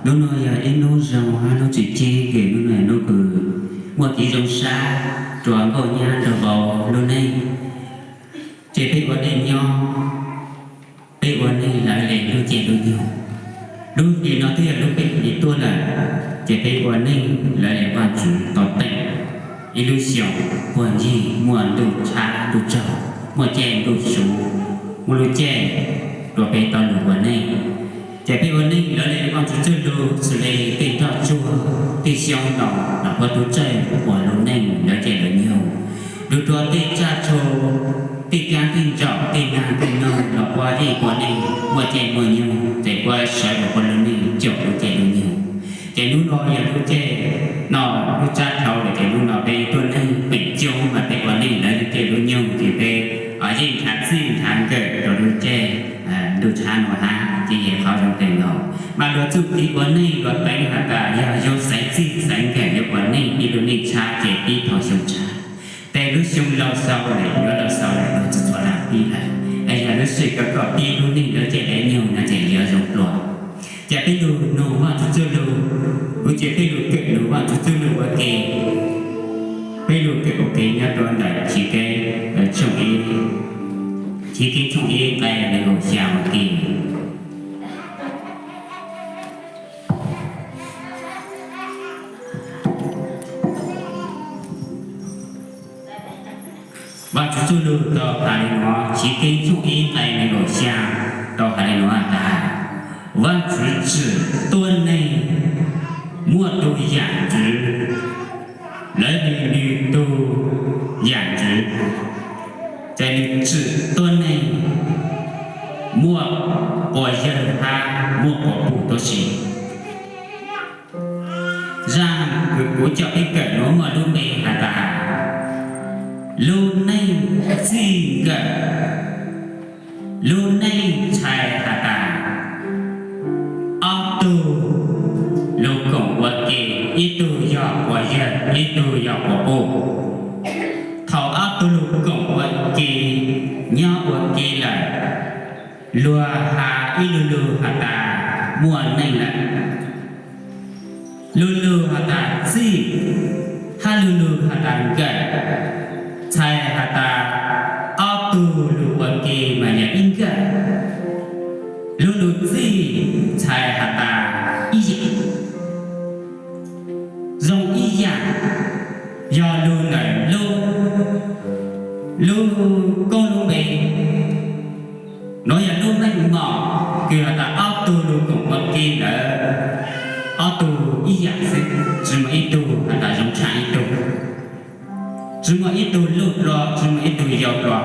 Hnub no yog ib hnub zoo hab hnub tseem ceeb, ces hnub no hnub kws muaj kev zoo sab rua nkauj nyab nrug vauv lub neej. Ces peb ua neej nyob, peb ua neej lawv le lub caij lub nyoog. Lub hli no twb yog lub peb hli tuaj lawm, ces peb ua neej lawv le Vaajtswv tau teem ib lub xyoos puag ncig muaj ntuj tshab ntuj tsaug, muaj caij ntuj suv, muaj lub caij rua peb tau lug ua neej. Ces peb ua neej lawv le Vaajtswv txuj lug xws le tej nroj tsuag, tej xyoob ntoo, los puab tub txawj ua lub neej lawv caij lawv nyoog, lug rua tej tsaj tshua, tej kaab tej ntsaum, tej naag tej noog, los puab yeej ua neej muaj caij muaj nyoog, ces puab sawv lug ua lub neej caum lub caij lub nyoog. Ces hnub no yog lub caij no, lub tsab dhau lawm, ces hnub no peb tuaj neeg peem coob mas peb ua neej lawv lub caij lub nyoog, ces peb yeej nrhav txij nrhav nkawm rua lub caij ntuj tshab no hab, ces yog qhov zoo kawg nkaus. Mas luag txuj kev ua neej luag teev has tas yog yuav xaiv txij xaiv nkawm yuav ua neej ib lub neej tshab ces pib thaum xyoo tshav. Tes lub xyoo laug xaus lawm, yuav laug xaus lawm, luag tsi txhua dlaag pib lawm. Es yog lub sij kawg koj pib lub neej lawv caij lawv nyoog no ces yuav zoo dlua. Ces peb lug noog Vaajtswv txuj lug, kuv cia peb lug kawm noog Vaajtswv txuj lug ua ke. Peb lug kawm ua ke nyob rua ntawm Chiv Keeb tshooj ib, Chiv Keeb tshooj ib nqe nees nkaum xya ua ke. Vaajtswv txuj lug tau has le nuav, Chiv Keeb tshooj ib nqe nees nkaum xya tau has le nuav tas, Vaajtswv tsim tuab neeg muaj tug yam ntsws, lawv le nwg tug yam ntsws. Ces nwg tsim tuab neeg muaj quas yawg hab muaj quas puj tuab si. Zaaj kws kuv coj peb kawm nuav muaj lub npe has tas, lub neej txij nkawm. Lub neej txhais has tas ob tug lug koom ua ke, ib tug yog quas yawg, ib tug yog quas puj. Thaum ob tug lug koom ua ke, nyob ua ke lawm, luag has ib lu lug has tas muaj neej lawm. Lu lug has tas txij, hab lu lug has tas nkawm, txhais has tas ob tug lug ua ke mas yog ib nkawm. Lu lug txij txhais has tas ib yam, zoo ib yam, yog lug ntawm lub, lub koob lub npe. Nuav yog lub meej mom kws has tas ob tug lug koom ua ke ntawd, ob tug ib yam xwb, tsi muaj ib tug has tas zoo tshaj ib tug, tsi muaj ib tug luj dlua, tsi muaj ib tug yau dlua.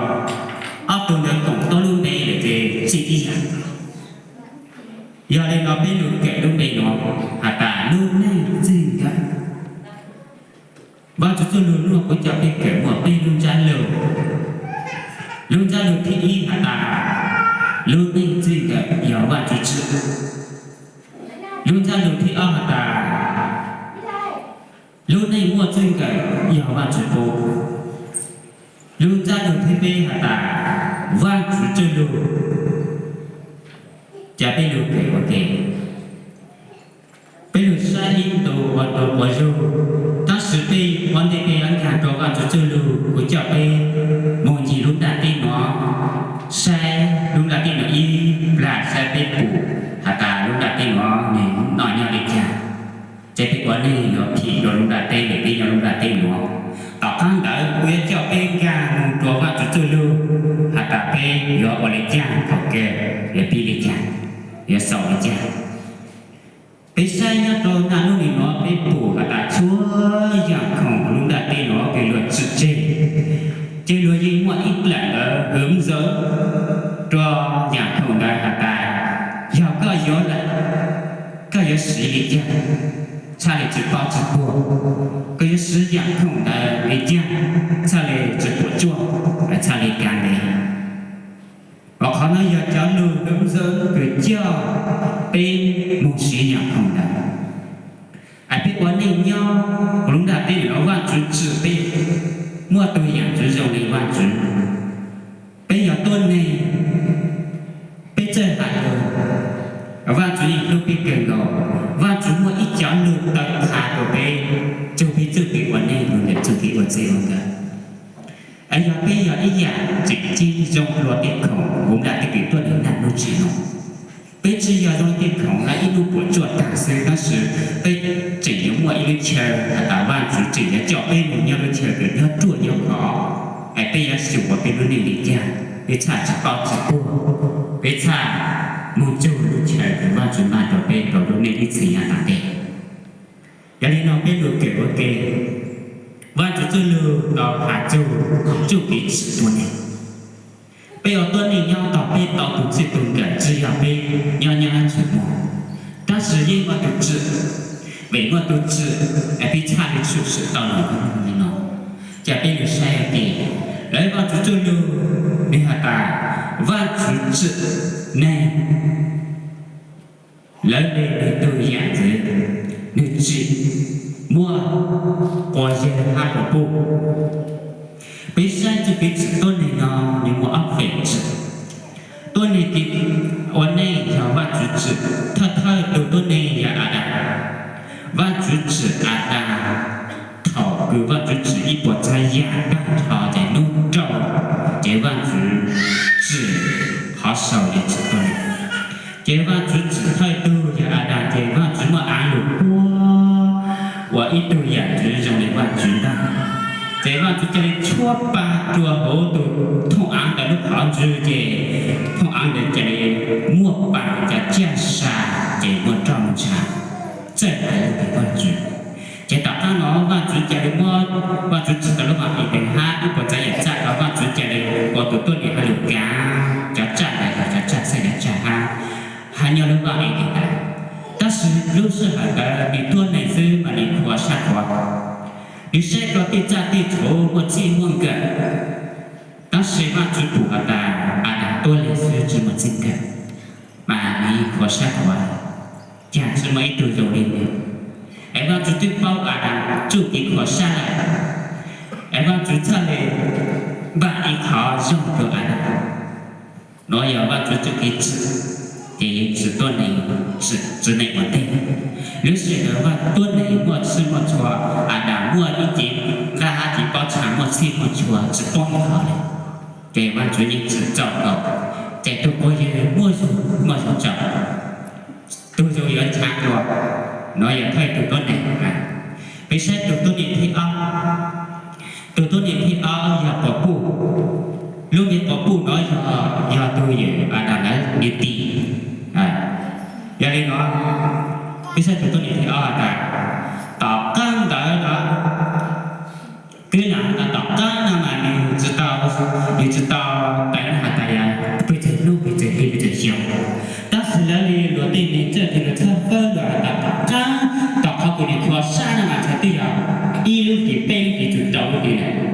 Ob tug ntawd koom tuab lub npe lawm ces txij ib yam. Yog le nuav peb lug kawm lub npe nuav has tas lub neej txij nkawm. Vaajtswv txuj lug nuav kuv coj peb kawm muaj peb lub ntsab lug. Lub ntsab lug thib ib has tas lub neej txij nkawm yog Vaajtswv tsim. Lub ntsab lug thib ob has tas lub neej muaj txij nkawm yog Vaajtswv pub. Lub ntsab lug thib peb has tas Vaajtswv txuj lug. Cov peb lug kawm ua ke, peb lug saib ib ntu ua ntu quas zug. Tab sis peb ua ntej peb yuav nkaag rua Vaajtswv txuj lug, kuv coj peb moog ncig lub nplaj teb nuav, saib lub nplaj teb nuav ib plag, saib peb pum has tas lub nplaj teb nuav nwg noj nyob le caag. Ces peb ua neej yuav phim rua lub nplaj teb, peb nyob lub nplaj teb nuav. Tom qaab ntawd kuv yuav coj peb nkaag moog rua Vaajtswv txuj lug has tas peb yuav ua le caag thaum kawg, yuav pib le caag, yuav xaus le caag. Peb saib nyob rua naj nub nuav peb pum has tas txhua yaam khoom lub nplaj teb nuav kws luag tsim tseg, ces luag yeej muaj ib plaam ntawd hwv ntxawv rua yaam khoom ntawd has tas yog koj yuav lawm, koj yuav siv le caag txhaj le tsi paub tsi puag, koj yuav siv yaam khoom ntawd le caag txhaj le tsi puam tsuaj, txhaj le kaav ntev. Qhov nuav yog cov lug hwv ntxawv kws coj peb moog siv yaam khoom ntawd. Es peb ua neej nyob huv lub nplaj teb nuav, Vaajtswv tsim peb muaj tug yaam ntsws zoo le Vaajtswv. Peb yog tuab neeg, peb txawj has lug, Vaajtswv yeej hlub peb kawg nkaus. yam tseem ceeb zoo dua tej khoom uas nram tej kev tuaj li naj nub tsim no. Peb tsis yog zoo li tej khoom na ib hnub puas tsuaj tag xwb, tab sis peb tseem yuav muaj ib lub chaw has tas Vajtswv tseem yuav coj peb mus nyob lub chaw uas nyob ruaj nyob khov, es peb yuav xyuas peb lub neej li cas, peb txhaj tsis qaub tsis tuag, peb txhaj mus txug lub chaw uas Vajtswv npaj rau peb rau lub neej ib txhis yav tom ntej. Yog li no peb mus kawm ua ke, Vajtswv txuj lug tau has txug txuj kev tsim tuab neeg. Peb ua tuab neeg nyob tau peb tau tus txij tus nkawm tsis yog peb nyob nyob tsis muaj, tab sis yeej muaj tus tsim. Vim muaj tus tsim es peb txhaj li tshwm sim tau lub neej li no. Ces peb mus saib ua ke, lawv Vajtswv txuj lug nws has tas Vajtswv tsim neeg lawv li nws tug yam ntxwv, nws tsim muaj quas yawg hab quas puj. Peb saib txuj kev tsim tuab neeg no nws muaj ob feem tsim. Tuab neeg ua neej yog Vajtswv tsim, thawj thawj tug tuab neeg yog Adas. Vajtswv tsim Adas thaum kws Vajtswv tsim ib puas tsav yam tag nrho ces nub rau, ces Vajtswv tsim qhov sau yog tsim tuab neeg. Ces Vajtswv tsim thawj tug yog Adas ces Vajtswv muaj aav lug puab ua ib tug yam ntxwv zoo li Vajtswv ntag. Ces Vajtswv ca li tshuab pa rua huv tus thooj aav ntawd lub qhov ntswg ces thooj aav ntawd ca li muaj pa cov tsaj sa, ces muaj roj ntsha txawj hais lug tias Vajtswv. Ces tom qaab no Vajtswv ca li muab, Vajtswv tsim tau lub vas Edees hab ib puas tsav yam txaj rau, Vajtswv ca li ua tus tuab neeg hab lug kaav cov tsaj ntawd yog cov tsaj txhaj yog tsaj hab, hab nyob lub vaj Edees ntawd. Tab sis lub sij hawm ntawd nws tuab neeg xwb mas nws khuav sab khuav, nws saib rua tej txaj tej txhu muaj txij muaj nkawm. Tab sis Vajtswv pum has tas Adas tuab neeg xwb tsi muaj txij nkawm, mas nws khuav sab khuav, cas tsi muaj ib tug zoo li nws. Es Vajtswv twb paub Adas txuj kev khuav sab lawm, es Vajtswv txhaj le npaj ib qho zoo rua Adas. Nuav yog Vajtswv txuj kev tsim, ces tsim tuab neeg, tsim neeg ua ntej. Lub sij hawm tuab neeg muaj txhij muaj txhua, Adas muaj ib cev nqaj hab cev pob txha muaj txhij muaj txhua tsi paub ib qho le, ces Vajtswv yeej tsim txaus tau, ces tug quas yawg muaj zug, muaj zug txaus. Tug zoo yuav nrhav dlua, nuav yog thawj tug tuab neeg. Peb saib tug tuab neeg thib ob, tug tuab neeg thib ob yog quas puj. Lub npe quas puj nuav yog, yog tug yawm Adas lawv niam tij. Yog li no, peb saib tug tuab neeg thib ob has tas, tom qaab ntawd no, twb yog has tas tom qaab no mas nws tsi tau, nws tsi tau, tas has tas yog pes tsawg hnub pes tsawg hli pes tsawg xyoo. Tab sis lawv li luag tej neeg txawj kev luag txhawb fawb luag has tas tom qaab, tom qhov kws nws khuav sab no mas ntshe twb yog ib lub hlis peb lub hlis txug rau lub hlis lawm.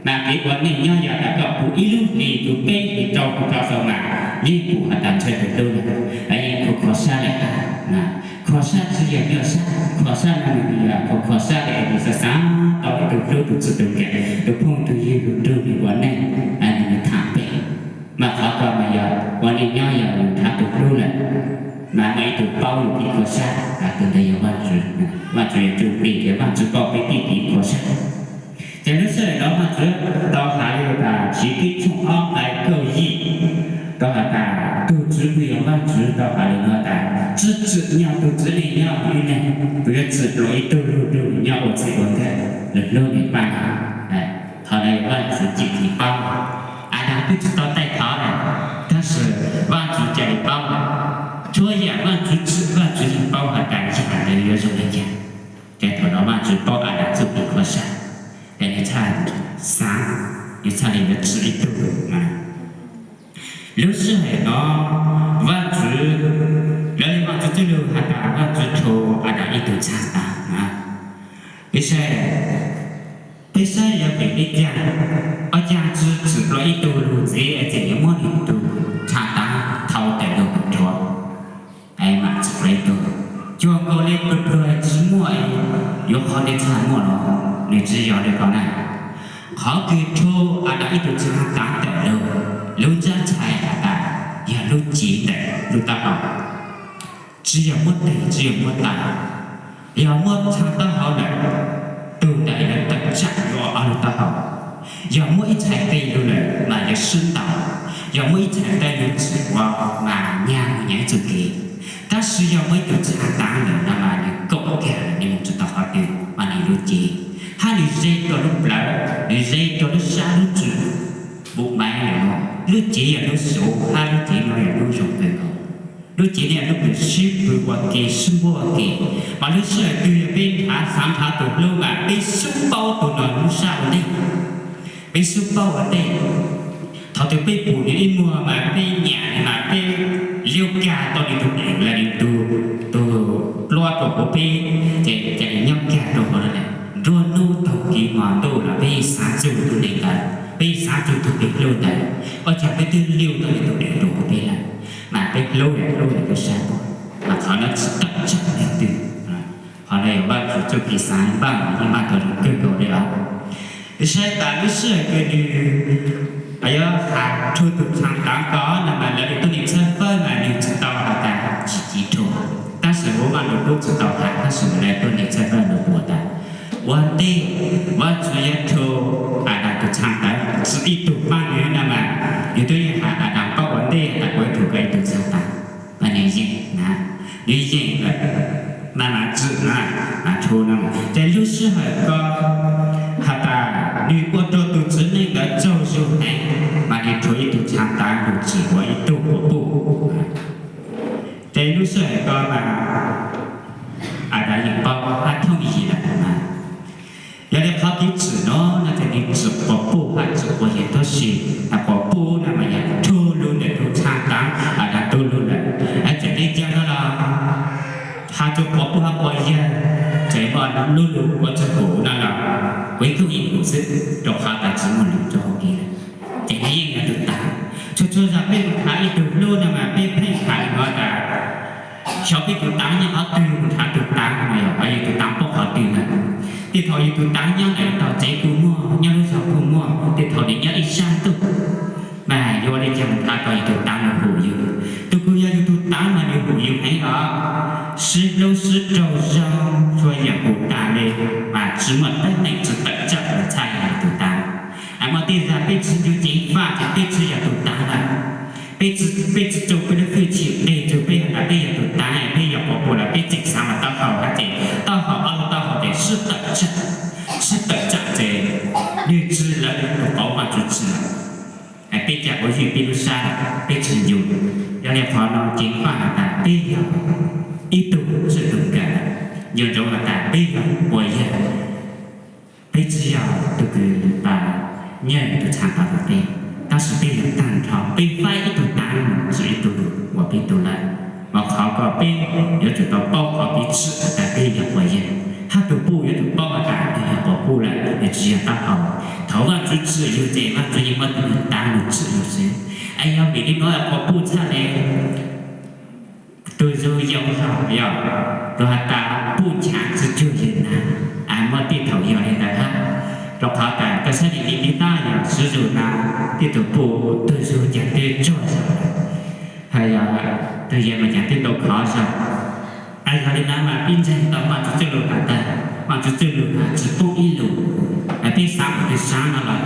Mas kev ua neej nyob yog tas koj pum ib lub hlis txug peb hlis rau hlis rau saum mas yeej pum has tas ntshe tug hlub lawm, yeej khuav khuav sab lawm. Khuav sab tsi yog nyuaj sab, khuav sab no nws yog khuav khuav sab le nws xav xav tau ib tug hlub tus txij tus nkawm, tus phooj tus ywg lug nrug nws ua neej, nws tham pem. Mas qhov ko mas yog ua neej nyob yog yus nrhav tus hlub lawm, mas muaj ib tug paub yus kev khuav sab, tus ntawd yog Vajtswv. Vajtswv yuav tsum plig tias Vajtswv paub peb txuj kev khuav sab. Ces lub sij hawm no Vajtswv tau has le tas Chiv Keeb tshooj ob nqai kaum yim, tau has tas tug Tswv kws yog Vajtswv tau has le nuav tas, tsi tsim nyog tug txiv neej nyob ib leeg, kuv yuav tsim dlua ib tug lug nrug nws nyob ua txij ua nkawm, lug hlub nws pab nws. Qhov no yog Vajtswv txuj kev paub. Adas twb tsi tau taij thov lawm, tab sis Vajtswv ca li paub lawm. Txhua yam Vajtswv tsim Vajtswv yeej paub has tas yam ntawd yuav zoo li cas. Ces thaum no Vajtswv paub Adas txuj kev khuav sab, ces nws txhaj xav, nws txhaj le yuav tsim ib tug. Lub sij hawm no Vajtswv, lawv le Vajtswv txuj lug has tas Vajtswv rhu Adas ib tug txha tav. Peb saib, peb saib yog vim le caag, ua caag tsi tsim dlua ib tug lug ntxiv es tseem yuav muab nws tug txha tav thau tawm lug rhuav. Mas tsim dlua ib tug, cuag nkaus le pluag pluag tsi muaj yuav qhov le txha muaj los, nws tsi yog le ko na. Qhov kws rhu Adas ib tug txha tav tawm lug, lub ntsab ntshai has tas yog lub cev ntawm lub taub hau. Tsi yog muab teg, tsi yog muab taw, yog muab txha taub hau lawm, tug ntawd yuav tawm tsam dlua ob lub taub hau. Yog muaj ib txhais tes lug lawm mas yuav swb tau, yog muaj ib txhais tes lug tsis ua mas nyag mus nyob ib txoj kev. Tab sis yog muaj ib tug txha taav lawm no mas nws kaum kag nws mus tsis tau qhov twg mas nws lub cev, hab nws ze rua lub plawv, nws ze rua lub sab lub ntsws, npum maiv lawm no, lub cev yog lub suv hab lub cev no yog lub zoo kawg nkaus. Lub cev no yog lub kws sib pw ua ke sib npuab ua ke, mas lub sij hawm twg yog peb nrhav xav nrhav tus hlub mas peb xub paub tus no lub sab ua ntej, peb xub paub ua ntej. Thaum twg peb pum nws ib muag mas peb nyam mas peb liub kag tau nws tus deev los nws tus, tus pluab rua huv peb, ces cas nws nyob kag rua huv no lawm. Nruab hnub taug kev hmo ntuj los peb xav txug tus neeg ntawd, peb xav txug tus hlub ntawd, ua cas peb twb liub tau nws tus deev rua huv peb lawm, mas peb hlub hlub lub sab npuab, mas qhov no tsis tawm tsam leej twg. Qhov no yog Vajtswv txuj kev xav npaj, yeej npaj tau zoo kawg nkaus li os. Peb saib tas lub sij hawm kws nws yuav has rua tus txhaa taav ko no mas lawv li tuab neeg txhawb fawb mas nws tsis tau has tas tsis ci rua, tab sis huv Vajluskub tsis tau has, tab sis lawv tuab neeg txhawb fawb lug ua tas ua ntej Vajtswv yuav rua Adas tus txhaa taav tsi ib tug pab nws no mas, yug twb yeej has Adas paub ua ntej tas kuv yuav rua koj ib tug txhaa taav, mas nws yeej na, nws yeej lawm, mas mas tsim na, mas rua no. Ces lub sij hawm ko has tas nws ua rua tus txiv neej ntawd tsaug zug heev, mas nws rua ib tug txhaa taav lug tsim ua ib tug quas puj. Ces lub sij hawm ko mas Adas yeej paub hab thooj yim lawm na. Yog li qhov kev tsim no no ces nws tsim quas puj hab tsim quas yawg tab sis, has quas puj no mas yog rua lug ntawm tus txhaa taav Adas tu lug lawm, txawm li caag no los has txug quas puj hab quas yawg, txawm muaj lub lug ua txug kuv no los kuv yeej thooj yeej kuv xwb, rua qhov tas tsis muaj lug rua hauv kev lawm. Ces nws yeej yog tus taav. Txhua txhua zag peb mus nrhav ib tug hlub no mas peb pheej nrhav li no tas, xyov peb tus taav nyob qhov twg, mus nrhav tus taav no yog yug tus taav paub qhov twg na. Tej thaum yug tus taav nyob ntawm tog tsev kuj muaj, nyob lub zog kuj muaj, tej thaum nws nyob ib sab ntuj. Mas yuav ua li caag mus nrhav tau yug tus taav lug hum yug? Tus kws yog yug tus taav mas nws hum yug heev os, sib hlub sib raug zoo txhua yaam hum tas li, mas tsis muaj teeb meem tsis tawm tsam los txhaj yog yug tus taav. Muaj tej zag peb tsis ncu ceev faj ces peb tsis yog tus taav lawm. Peb tsis, peb tsis tso peb lub hwj chim nqeg rua peb has tas peb yog tus taav, peb yog quas puj los peb tseem xaav mas taub hau hab ces taub hau ob lub taub hau ces sib tawm tsam, sib tawm tsam ces nwg tsis lawv tus qauv Vaajtswv tsim lawm. Peb ca ua hwj peb lub sab, peb tsis ncu. Yog li qhov no ceev faj has tas peb yog ib tug tsim tus kawm, nco ntsoov has tas peb yog quas yawg. Peb tsis yog tug kws tas nyiag tus txhaa taav tom tej, tab sis peb yog taag nrho peb faib ib tug taav mus tsim ib tug uas peb tu lawm. Mas qhov ko peb yuav tsum tau paub qhov kev tsim has tas peb yog quas yawg, hab tug puj yuav tsum paub has tas nwg yog quas puj lawm, nwg tsis yog taub hau. Thaum Vaajtswv tsim yug ces Vaajtswv yeej muab tug taav lug tsim yug xwb. Es yog vim li no quas puj txhaj le tug zug yau zog yog, rua has tas puj nchaav tsi cuag yawg na, muaj tej thaum yog li ntawd hab. Rua qhov tas koj saib li li tab yog sib zug na, tej tug puj tug zug caag twb cuag zog, hab yog tug yawg mas caag twb tau khov zog. Yog li ntawd mas peb ntseeg tau Vaajtswv txuj lug has tas, Vaajtswv txuj lug has tsi poob ib lus. Peb xaav mus tug sab no los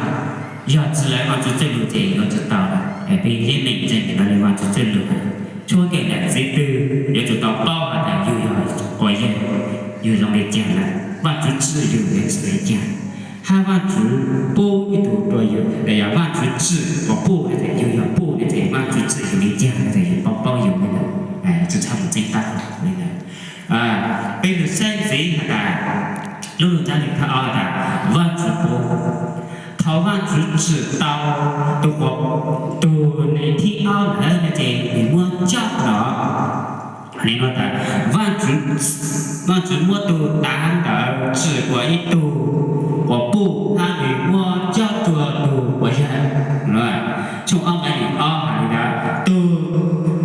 yog tsi lawv Vaajtswv txuj lug ces yuav tsi tau lawm. Peb yeej meem ntseeg tau le Vaajtswv txuj lug has. Txhua kawg ntawm txiv twg yuav tsum tau paub has tas yug yog quas yawg, yug zoo le caag lawm, Vaajtswv tsim yug yog tsim le caag, hab Vaajtswv pub ib tug rua yug, yog Vaajtswv tsim quas puj no ces yug yog puj no ces Vaajtswv tsim yug le caag no ces yug paub paub yug le ntawd, tsi txhob mus txeeb tab tom le ntawd. Peb lug saib ntxiv has tas, lub lug ntsab neeg thib ob tas, Vaajtswv pub. Thaum Vaajtswv tsim tau tug, tug neeg thib ob lawm no ces nws muab cob los, Vaajtswv, Vaajtswv muab tug taav ntawd tsim ua ib tug quas puj hab nws muab cob rua tug quas yawg. Tshooj ob nqai yim ob has li ntawd, tug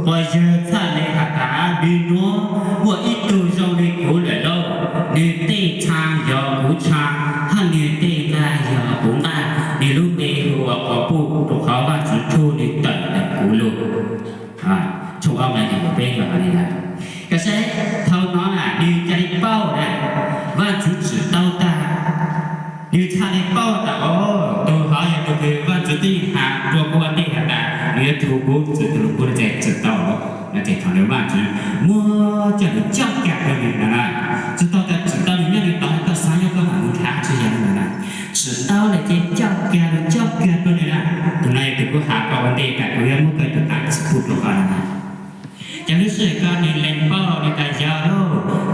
quas yawg txhaj le has tas, nwg nuav muaj ib tug zoo le kuv lawm lauj, nwg tej txhaa yog kuv txhaa, hab nwg tej nqaj yog kuv nqaj, nwg lub npe hu ua quas puj, rua qhov Vaajtswv rhu nwg tawm ntawm kuv lug. Tshooj ob nqai yim peb yog li ntawd. Koj saib thaum no na nwg ca le paub na, Vaajtswv tsim tau tag, nwg txhaj le paub tas, o, tug coj kiag rau nws no na. Tsis tau tas tsim tau nws nyob nws tod koj xav nyob koj mam mus nrhav tsis yog li ntawd na. Tsim tau lawm ces coj kiag nws coj kiag rau nws na. Tus no yog tus kuv hais koj ua ntej tas kuv yuav muab koj tus tav txiv pub rau koj no na. Ces lub sij hawm ko nws lees paub los nws tas yog lauj,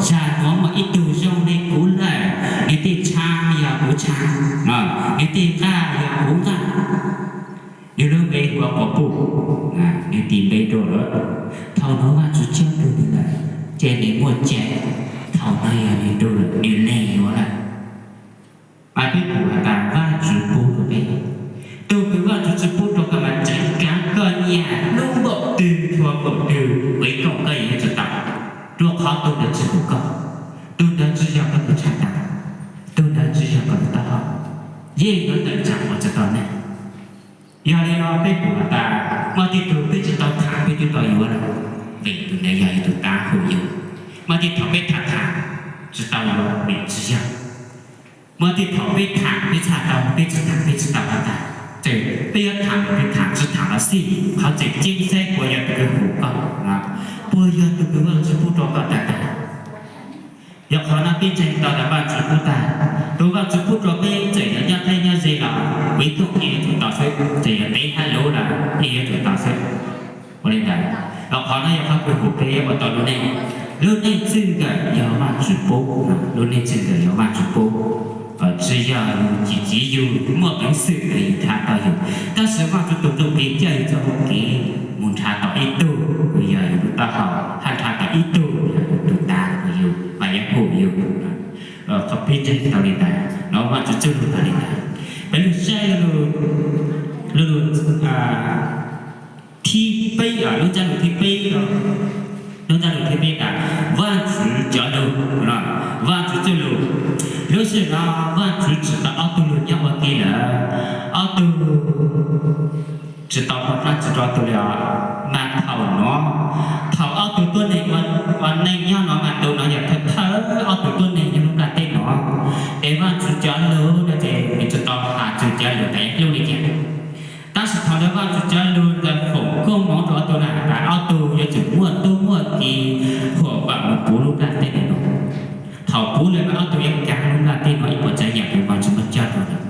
zag nuav muaj ib tug zoo li kuv lawm, nws tej tshaj yog kuv tshaj, nws tej nqaj yog kuv nqaj. Nws lub npe hu ua Quas Puj, nws tis npe rau lawm. Thaum no Vajtswv tso rau nws lawm, ces nws muaj cai, thaum no yog nws rau lawm, nws lees yuav lawm. Mas peb pum has tas Vajtswv pub rau peb. Tug kws Vajtswv tsis pub rau koj mas tseem kav koj nyiaj lub npaum twg txhua npaum twg, ua ib kooj koj yeej yuav tsis tau, rua qhov tug ntawd tsis pub koj, tug ntawd tsis yog koj tus tshaj tawm, tug ntawd tsis yog koj tus taub hau, yeej yuav tawm tsam ua tsis tau neeg. Yog li no peb pum has tas muaj tej tug peb tsis tau tham peb twb tau yuav lawm, vim tus ntawd yog yus tus tav hum yus. Muaj tej thaum peb tham tham tsis tau yuav vim tsis yog. Muaj tej thaum peb tham peb txhaj tau, peb tsis tham peb tsis tau has tas. Ces peb yuav tham los peb tham, tsis tham los xij, qhov tseem ceeb saib puas yog tus kws hum koj, puas yog tus kws Vajtswv pub rau koj tag tag. Yog qhov no peb ntseeg tau tas Vajtswv pub tag, tus Vajtswv pub rau peb txawm yog nyob qab nyob ze los ua ib kooj yeej yuav tsum tau xwb, txawm yog tev hab luv los yeej yuav tsum tau xwb. Ua li ntawd, rau qhov no yog qhov kws hum peb ua tau lub neej. Lub neej txij nkawm yog Vajtswv pub, lub neej txij nkawm yog Vajtswv pub. Tsis yog yus tsis txiv yus muaj peev xwm yus nrhav tau yus, tab sis Vajtswv tus Ntsuj Plig coj yus txoj hau kev mus nrhav tau ib tug kws yog yus tus taub hau, hab nrhav tau ib tug yog yus tus tav, yus mas yuav hum yus. Qhov peb ntseeg tau li ntawd no Vajtswv txoj lug tau li ntawd. Peb lug saib lub lub thib peb, lub ntsab lus thib peb, lub ntsab lus thib peb tas Vajtswv cov lug, Vajtswv txoj lug. Lub sij hawm no Vajtswv tsim tau ob tug lug nyob ua ke lawm, ob tug tsis tau pom dlaab tsi rau ob tug li os. Mas thaum no, thaum ob tug tuab neeg ua neej nyob no mas tus no yog thawj thawj ob tug tuab neeg nyob lub nplaj teb no, ces Vajtswv cov lug no ces nws tsis tau has txug cov lug tas hlub li cas. Tab sis thaum ntawd Vajtswv cov lug ntawd foom koob moov rau ob tug na has tas ob tug yuav tsum muaj tub muaj ki, huam vam mus puv lub nplaj teb no. Thaum puv lawm mas ob tug yuav kav lub nplaj teb no ib puas tsav yam kws Vajtswv muab coj rau lawm.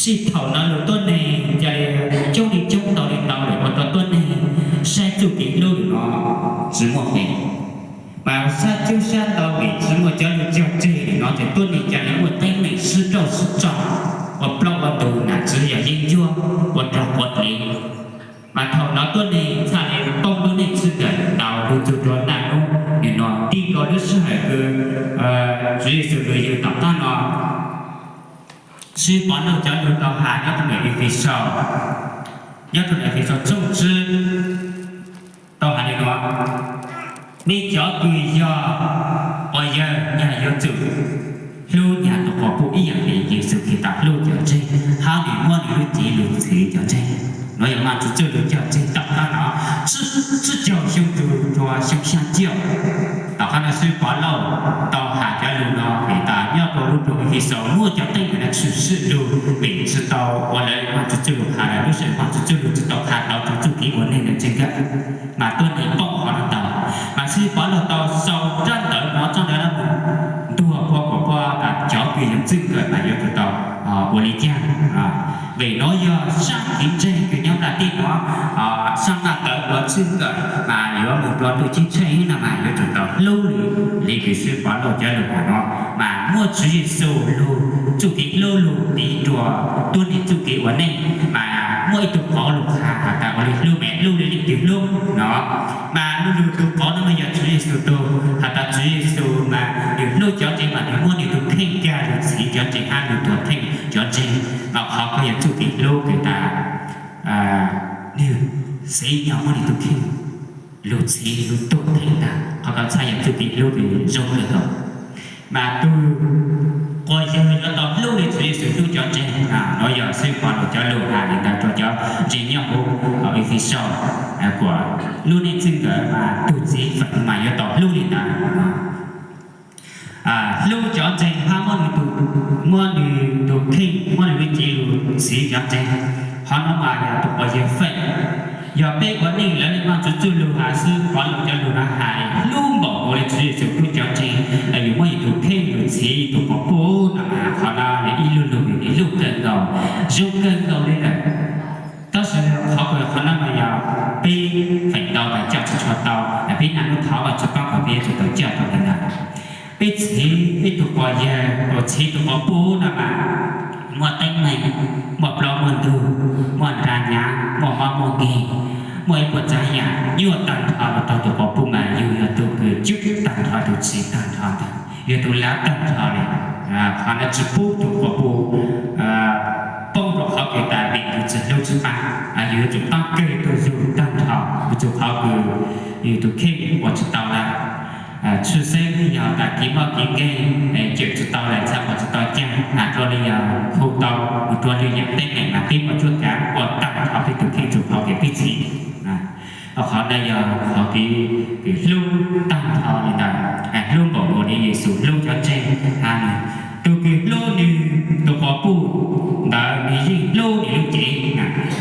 Txij thaum no lug tuab neeg ca le coob le coob ntau le ntau lawm ua rau tuab neeg saib txuj kev hlub lug no tsis muaj feem, mas sab coob sab ntau vim tsis muaj cov lug cog tseg lug no ces tuab neeg ca le muaj teeb meem sib rauj sib tsaug, ua plaub ua ntug nam txiv yog yeeb ncuab, ua rog quav dlev. Mas thaum no tuab neeg txhaj le poob lub neej txij nkawm tau lug txug rua naj nub, nwg no tig nkaus lub sij hawm kws Tswv Yexus lug yug tom qab no. Sib Pov Lauj cov lug tau has nyob rua ntawm Efexaus, nyob rua ntawm Efexaus tshooj tsib tau has le nuav: Nej cov kws yog quas yawg, nyag yuav tsum hlub nyag tus quas puj ib yaam le Yexus Khetos hlub cov ntseeg, hab nwg muab nwg lub cev lug txhiv cov ntseeg. Nuav yog Vaajtswv txuj lug cog tseg tom qab no tsib caug xyoo txug rua xyoo xyaa caum. Tom qab no Sib Pov Lauj tau has cov lug no vim tas nyob rua lub nroog Efexaus muaj cov teeb meem tshwm sim lug vim tsi tau ua lawv Vaajtswv txuj lug has lawm, lub sij hawm Vaajtswv txuj lug tsi tau qha tau rua txuj kev ua neej lawm tseem kawg, mas tuab neeg poob qhov no tau. Mas Sib Pov Lauj tau sau rab ntawv no txoj ntawv no ntuag puag kuas puag tas cov kws yog txwj kawm mas yuav tsum tau ua li caag. Vim nuav yog sab kev ntseeg kws nyob nplaj teb nuav, sab nqaj tawv uas txwj kawm mas yuav moog rua ntuj ceeb tsheej no mas yuav tsum tau hlub le kws Sib Pov Lauj cov lug has no, mas muaj Tswv Yexus lug txuj kev hlub lug tiv rua tuab neeg txuj kev ua neej, mas muaj ib tug qauv lug has has tas ua le hlub mas hlub le leej twg hlub no. Mas lub lug tug qauv no mas yog Tswv Yexus tug, has tas Tswv Yexus mas nwg hlub cov ntseeg mas nwg muab nwg tug kheej cag lug txhiv cov ntseeg hab lug tuag theej cov ntseeg. Mas qhov ko yog txuj kev hlub kws tas nwg xeev nyog muab nwg tug kheej lug txhiv lug tuag theej tas, qhov ko txhaj yog txuj kev hlub kws zoo kawg nkaus. Mas tug quas yawg yuav tau hlub le Tswv Yexus hlub cov ntseeg. Nuav yog Sib Pov Lauj cov lug has le ntawd rua cov ntseeg nyob huv Efexaus, kuas lub neej txwj kawm mas tug txiv feem mas yuav tau hlub le ntawd. Hlub cov ntseeg hab muab nwg tug, muab nwg tug kheej, muab nwg lub cev lug txhiv cov ntseeg. Qhov nuav mas yog tug quas yawg feem. Yog peb ua neej lawv le Vaajtswv txuj lug has, Sib Pov Lauj cov lug nuav has hlub npaum nkaus le Tswv Yexus Ib tug quas puj no mas qhov no yog ib lub lug nws lub kawg nkaus, zoo kawg nkaus li lawm. Tab sis qhov kws qhov no mas yog peb feem ntau mas coj tsis tshua tau, peb naj lub thov Vajtswv paub kom peb yuav tsum tau coj tau li ntawd. Peb txhiv peb tug quas yawg, txhiv tus quas puj no mas muaj teeb meem, muaj plaub muaj ntug, muaj nra nyab, muaj mob muaj nkeeg, muaj ib puas tsav yam nyuaj tag nrho los rau tus quas puj mas yug yog tus kws cwb tag nrho, tus txhiv tag nrho ntag, yog tus lav tag nrho li. Qhov no tsis pub tus quas puj poob rau qhov kws tas vim yus tsis hlub tsis pab, yus yuav tsum pab kawg tuaj yug tag nrho, yus tsum qhov kws yus tus kheej ua tsis tau lawm. Tshwj xeeb yog tas kev mob kev nkeeg cawm tsis tau lawm, txhaj ua tsis tau cag, has rua li yog khu tau mus rua lwm yam teeb meem mas peb muaj cuab kav ua tag nrho peb tus kheej txug qhov kws peb txhiv. Qhov no yog qhov kev kws hlub tag nrho li ntawd, hlub npaum nkaus li Yexus hlub cov ntseeg hab. Tus kws hlub nws tus quas puj ntawd nws yeej hlub nws lub cev.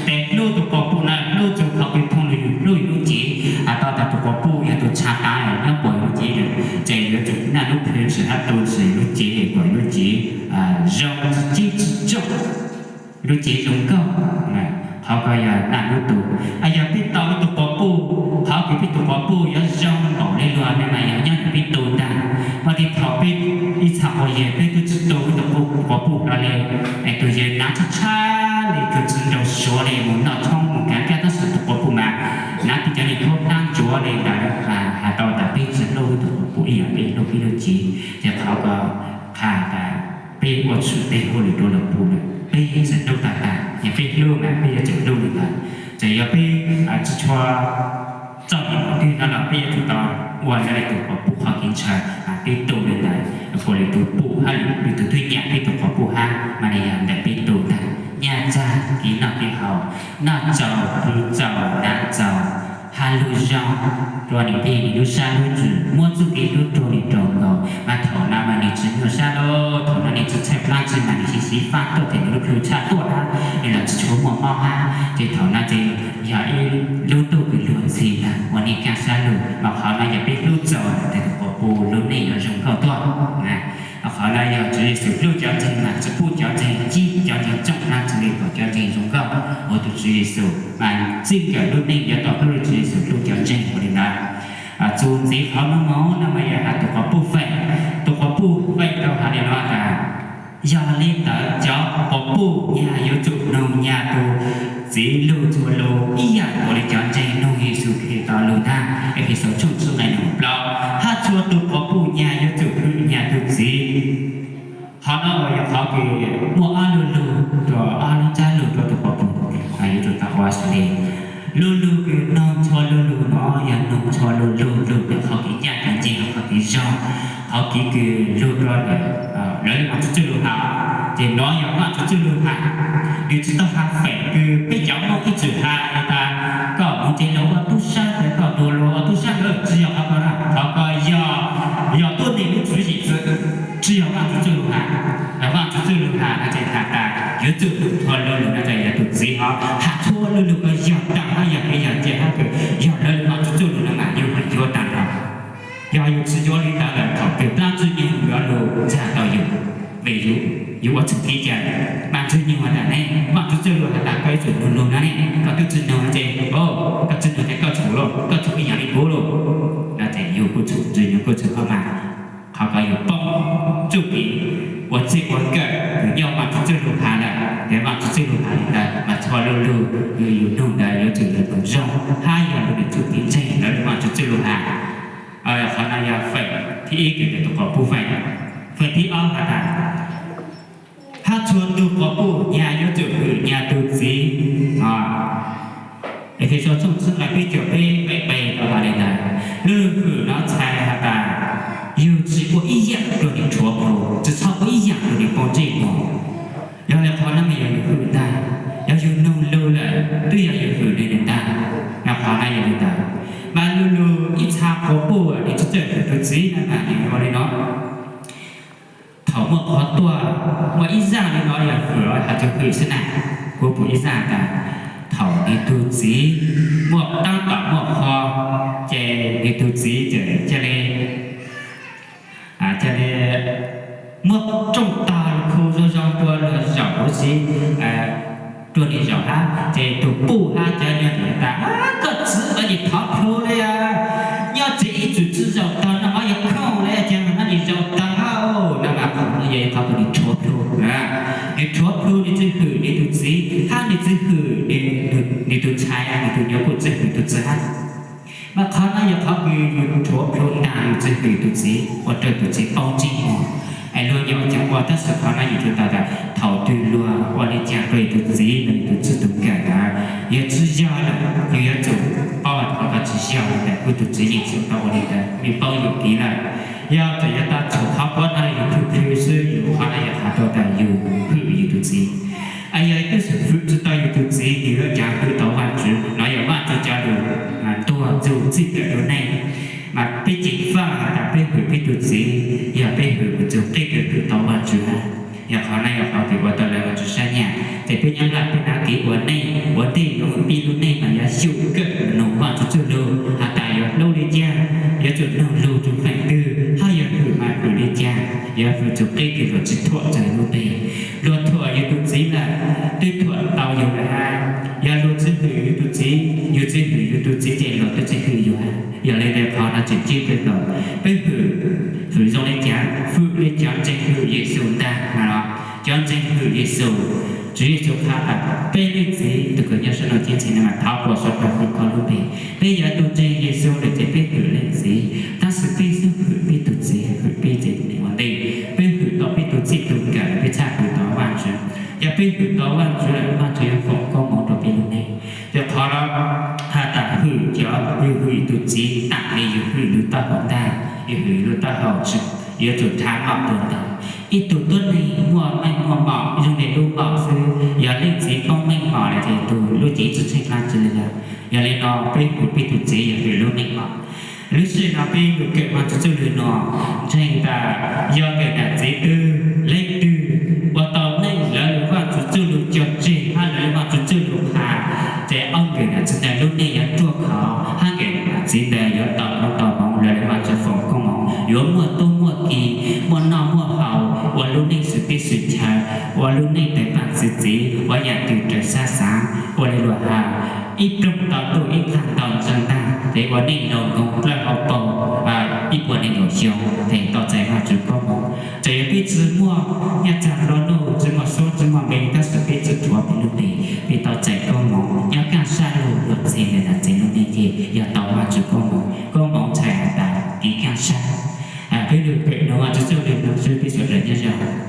Tes hlub tus quas puj na hlub txug qhov kws thooj li yus hlub yus lub cev. Has tau tas tus quas puj yog tus tshaj tawm nyob puag yus lub cev lawm, ces yuav tsum naj lub plhws ntshis hab tu ntshis lub cev kom lub cev zoo tsis cib tsis tsooj, lub cev zoo nkauj. Qhov ko yog naj lub tu. Yog peb tau ib tug quas puj, qhov kws peb tus quas puj yuav zoo npaum li luag ne mas yog nyob ntawm peb tu ntag. Muaj tej thaum peb ib txha quas yawg peb twb tsis tu ib tug quas puj hlo li, es tus yawg hnav tshab tshab li, tsuas tsis nraus suav li, mus noj tshoob mus kav kab tab sis tus quas puj mas hnav tib cov niag khaub hnab ntsuav li ntawd, has tau tas peb tsis hlub ib tug quas puj ib yam peb hlub peb lub cev. Ces qhov ko qha tas peb ua tshwm peb hauj lwm rau lwm tus lawm, peb tsis hlub tag tag, yog peb hlub mas peb yuav tsum hlub li ntawd. Txawm yog peb tsis tshua txawj mus twg no los peb yuav tsum tau ua li tus quas puj qhov kev ntshaw, peb tu li ntawd, puav leej tus puj hab lwm tus twb nyam peb tus quas puj hab, mas nws yog ntawm peb tu ntag. Nyaj txag kev noj kev haus, noj txaus, pw txaus, hnav txaus, hab lub zoo, rua nws plig nws lub sab lub ntsws, muab txuj kev hlub rua nws rau nkaus, mas thaum no mas nws tsis nyuaj sab lawm, thaum no nws tsis txhawj plab tsi mas nws siv siv fab tuaj ces nws lub plhu tshaj tuaj hab, nws los tsis tshua muaj mob hab, ces thaum no ces yog ib lub ntuj kws luag ntxhi ntag ua nej kaaj sab lug, mas qhov no yog peb hlub txaus tes tus quas puj lub neej yuav zoo nkauj tuaj. Qhov no yog Tswv Yexus hlub cov ntseeg mas tsis pub cov ntseeg cib cov ntseeg tsooj hab tsi li kom cov ntseeg zoo nkauj ua tus Tswv Yexus mas txij nkawm lub neej yuav tau hlub li Tswv Yexus hlub cov ntseeg ua li ntawd. Txuas ntxiv qhov no mus no mas yog has tus quas puj feem, tus quas puj feem tau has li no tas, yog li ntawd cov quas puj nyag yuav tsum noog nyag tus txiv lug txhua lug ib yam nkaus li cov ntseeg noog Yexus Khetos lug ntag. Efexus tshooj tsib nqe nees nkaum plaub, hab txhua tus quas puj nyag yuav tsum hwm nyag tus txiv. Qhov no yog qhov kws muaj ob lu lug rua ob lub ntsab lug rua tus quas puj, yuav tsum tau ua xws li. Lu lug kws noog txhua lu lug no yog noog txhua lu lug lug ntawm qhov kev ncaj kev ncees, qhov kev zoo, qhov kev kws lug rua ntawm lawv li Vaajtswv txwj lug has, ces no yog Vaajtswv txwj lug has. Nws tsis tau has feem kws peb cov Moob ib txwm has tas koj mus nce lug ua tub sab ntawd, koj tuag lug ua tub sab ntawd, tsis yog qhov ko na. Qhov ko yog, yog tuab neeg lub tswv yim xwb, tsis yog Vaajtswv txwj lug has. Vaajtswv txwj lug has no ces has tas yuav tsum hwm txhua lu lug no ces yog tus txiv hov, has txhua lu lug ko yog raug hab yog kev yog cai hab kws yog lawv li Vaajtswv txwj lug no mas yug has yuav tag nrho. Yog yus tsis yuav li ntawd lawm thaum kws dlaab Ntxwg Nyoog yuav lug ntxag tau yus, vim yus ua txuj kev cai, mas Ntxwg Nyoog has tas ne, Vaajtswv txwj lug has tas koj yuav tsum noog lug no ne, koj twb tsis noog ces, koj tsis noog ces koj txhum lauj, koj txhum ib yam li kuv lauj. No ces yus kuj txhum, Ntxwg Nyoog kuj txhum koj mas. Qhov ko yog poob txuj kev ua txij ua nkawm kws nyob Vaajtswv txwj lug has lawm. Ces Vaajtswv txwj lug has li ntawd mas txhua lu lug yus noog ntawd yuav tsum yog lug zoo hab yog lug ntawm txuj kev ntseeg ntawd li Vaajtswv txwj lug has. Qhov no yog feem thib ib kws tus quas puj feem. Feem thib ob has tas, hab txhua tug quas puj nyag yuav tsum hwm nyag tus txiv. Efexus tshooj tsib nqe peb caug peb, feem peb tau has li ntawd. Lub lug hwm no txhais has tas yug tsis ua ib yam rua nwg rhuav plhu, tsis txhob ua ib yam rua nwg poob ntsej muag. Yog li qhov no mas yog yug hwm ntag, yog yug noog lug lawm twb yog yug hwm nwg ntag. Yog qhov no yog li ntawd, mas lu lug ib txha quas puj nwg tsis txawj hwm tus txiv no mas nwg ua li no. Thaum muaj qhov tuaj, muaj ib zaaj li no yog hwm los has txug hwm xwb na, kuv pum ib zaaj tas thaum nwg tug txiv muaj taab tom muaj qhov, ces nwg tug txiv ces ca le, ca le muab rooj tog khu zoo zoo rua luag zaum huv si, rua nwg zaum hab, ces tug puj hab cov nyuag tas, Koj txiv, koj niag thov plhu le, nyob tsev ib txwm tsi zaum tog no mas yog khooj le, ces mas koj niag zaum tog hab. No mas qhov no yog ib qhov uas nwg rhuav plhu, nwg rhuav plhu nwg tsi hwm nwg tug txiv, hab nwg tsi hwm nwg tug ntxhais, nwg tug nyuas kuj tsi hwm tug txiv hab. Mas qhov no yog qhov kws yug rhuav plhu ntaag, yug tsi hwm tug txiv, ua rua tug txiv paub ntsej muag. Es luag nyuam qhuav ua tab sis qhov no yug tsum tau tas thaum twg luag ua le caag rua yug tug txiv los yug tug txij tug nkawm ntawd, yog tsi yog lawm yug yuav tsum paub hab qhov ko tsi yog tas kuv tug txiv yeej tsi tau ua le ntawd, mej paub yug kev lawm. Yog txawm yog tau txhum qhov puab no yug plhu plhu xwb, yug qhov no yog qhov rua tas yug hwm yug tug txiv. Es yog ib tug xwm hwm tsi tau yug tug txiv, yug yuav caag hwm tau Vaajtswv? No yog Vaajtswv cov lug tuag txug txij kawm rua neej. Mas peb ceev faj has tas peb hwm peb tug txiv, yog peb hwm txug qij kws hwm tau Vaajtswv hab. Yog qhov no yog qhov kws ua tau lawv Vaajtswv sab nyam. Ces peb nyob Nplog peb nav kev ua neej ua ntej yuav hwm peb lub neej mas yuav xyum kawm nug Vaajtswv txuj lug has tas yuav hlub le caag, yuav tsum nug lug rua feem twg, hab yuav hwm mas hwm le caag, yuav hwm txug qij kws luag tsi thuam txug lub npe. Luag thuam yug tug txiv lawm, twb thuam tau yug lawm hab. Yog luag tsi hwm yug tug txiv, yug tsi hwm yug tug txiv ces luag twb tsi hwm yug hab. Yog le ntawd qhov no tseem ceeb kawg nkaus. Peb hwm, hwm zoo le caag? Hwm le cov ntseeg hwm Yexus ntag no. Cov ntseeg hwm Yexus, Tswv Yexus qha tas peb leej txiv tug kws nyob sab nraud ceeb tsheej no mas thov puas suav dlawg hwm koj lub npe. Peb yog tug ntseeg Yexus lawm ces peb hwm leej txiv, tab sis peb xub hwm peb tug txiv, hwm peb tsev neeg ua ntej, peb hwm tau peb tug txij tug nkawm, peb txhaj hwm tau Vaajtswv. Yog peb hwm tau Vaajtswv lawm, Vaajtswv yuav foom koob moov rua peb lub neej. Yog qhov no has tas hwm cov, yug hwm yug tug txiv taam le yug hwm lub taub hau ntag, yug hwm lub taub hau tsi, yuav tsum thav mom tuag ntau. Ib tug tuab neeg muaj meej muaj mom zoo le lub mom xwb, yog leej txiv poob meej mom lawm ces tug lub cev tsi tsheej dlaab tsi le lawm. Yog le no peb hwm peb tug txiv yog hwm lub meej mom. Lub sij hawm no peb lug kawm Vaajtswv txuj lug no, ntseeg tas yog kawm nam txiv twg leej twg ua tau neej lawv le Vaajtswv txuj lug cog tseg hab lawv le Vaajtswv txuj lug qha, ces ob nkawm nam txiv ntawd lub neej yuav ruaj khov hab nkawm nam txiv ntawd yuav tau koob tau moov, lawv le Vaajtswv foom koob moov, yuav muaj tub muaj ki, muaj noj muaj haus, ua lub neej swm teb swm chaw, ua lub neej tawv paaj txwv txiv, ua yaam twg raws sab xaav, ua le luag has, ib ploog tau ntuj ib plag tau ntsa ntag, ces ua neej zoo nkoog dlawb hauv paug ib puas neeg nkaum xyoo, ces tau txais Vaajtswv koob moov. Txawm yog peb tsi muaj nyaj txag nplua nuj, tsi muaj suab tsi muaj npe, tab sis peb tsi rhuav peb lub npe, peb tau txais koob moov. Nyob kaaj sab lug luag txheeb le nam txiv lub neej ces yog tau Vaajtswv koob moov. Koob moov txhais has tas kev kaaj sab. Peb lug kawm nuav Vaajtswv txuj lug no xwb, peb suav dlawg nyob zoo.